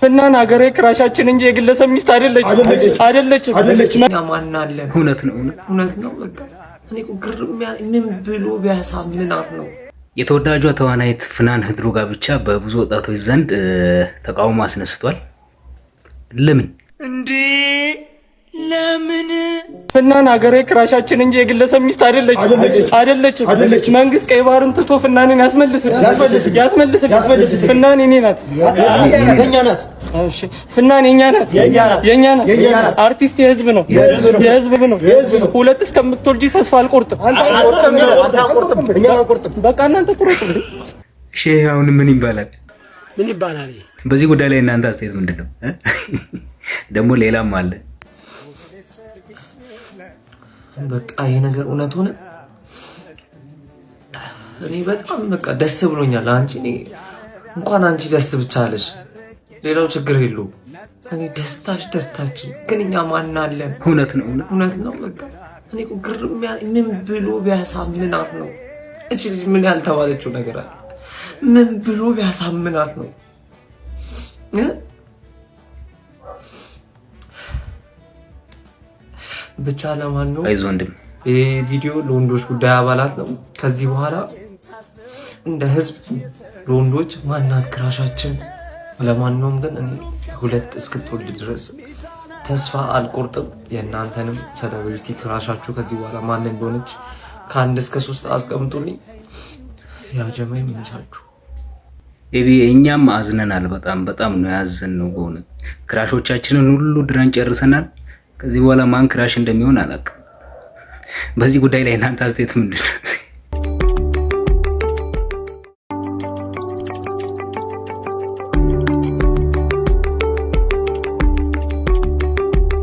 ፍናን ሀገራዊ crush ኣችን እንጂ የግለሰብ ሚስት አይደለችም፣ አይደለችም። እኛ ማን አለን? እውነት ነው፣ እውነት። እውነት ነው። በቃ እኔ እኮ ግርም ምን ብሎ ቢያሳምናት ነው? የተወዳጇ ተዋናይት ፍናን ህድሩ ጋብቻ በብዙ ወጣቶች ዘንድ ተቃውሞ አስነስቷል። ለምን? እንዴ ለምን? ፍናን ሀገራዊ crush ኣችን እንጂ የግለሰብ ሚስት አይደለችም፣ አይደለችም። መንግስት ቀይ ባህርን ትቶ ፍናንን ያስመልስል፣ ያስመልስል። ፍናን የኔ ናት፣ እሺ ፍናን የኛ ናት፣ የኛ ናት። አርቲስት የህዝብ ነው፣ የህዝብ ነው። ሁለት እስከምትወልጂ ተስፋ አልቆርጥም። በቃ እናንተ ቁረጡ። እሺ አሁን ምን ይባላል? ምን ይባላል? በዚህ ጉዳይ ላይ እናንተ አስተያየት ምንድን ነው? ደግሞ ሌላም አለ። በቃ ይሄ ነገር እውነት ሆነ። እኔ በጣም በቃ ደስ ብሎኛል። አንቺ እኔ እንኳን አንቺ ደስ ብቻ አለሽ፣ ሌላው ችግር የለውም። እኔ ደስታሽ ደስታችን፣ ግን እኛ ማን አለን? እውነት ነው፣ እውነት። እውነት ነው። በቃ እኔ እኮ ግርም ምን ብሎ ቢያሳምናት ነው? እቺ ልጅ ምን ያልተባለችው ነገር አለ? ምን ብሎ ቢያሳምናት ነው? ብቻ ለማን ነው? አይዞህ ወንድም። ይህ ቪዲዮ ለወንዶች ጉዳይ አባላት ነው። ከዚህ በኋላ እንደ ህዝብ ለወንዶች ማናት crush ኣችን? ለማንኛውም ግን እኔ ሁለት እስክትወልድ ድረስ ተስፋ አልቆርጥም። የእናንተንም celebrity crush ኣችሁ ከዚህ በኋላ ማን እንደሆነች ከ1 እስከ 3 አስቀምጡልኝ። ያው ጀማ ይመቻችሁ። ኤቢ እኛም አዝነናል። በጣም በጣም ነው ያዘንነው። በእውነት crush ኦቻችንን ሁሉ ድረን ጨርሰናል። ከዚህ በኋላ ማን crush እንደሚሆን አላውቅም። በዚህ ጉዳይ ላይ እናንተ አስተያየት ምንድን ነው?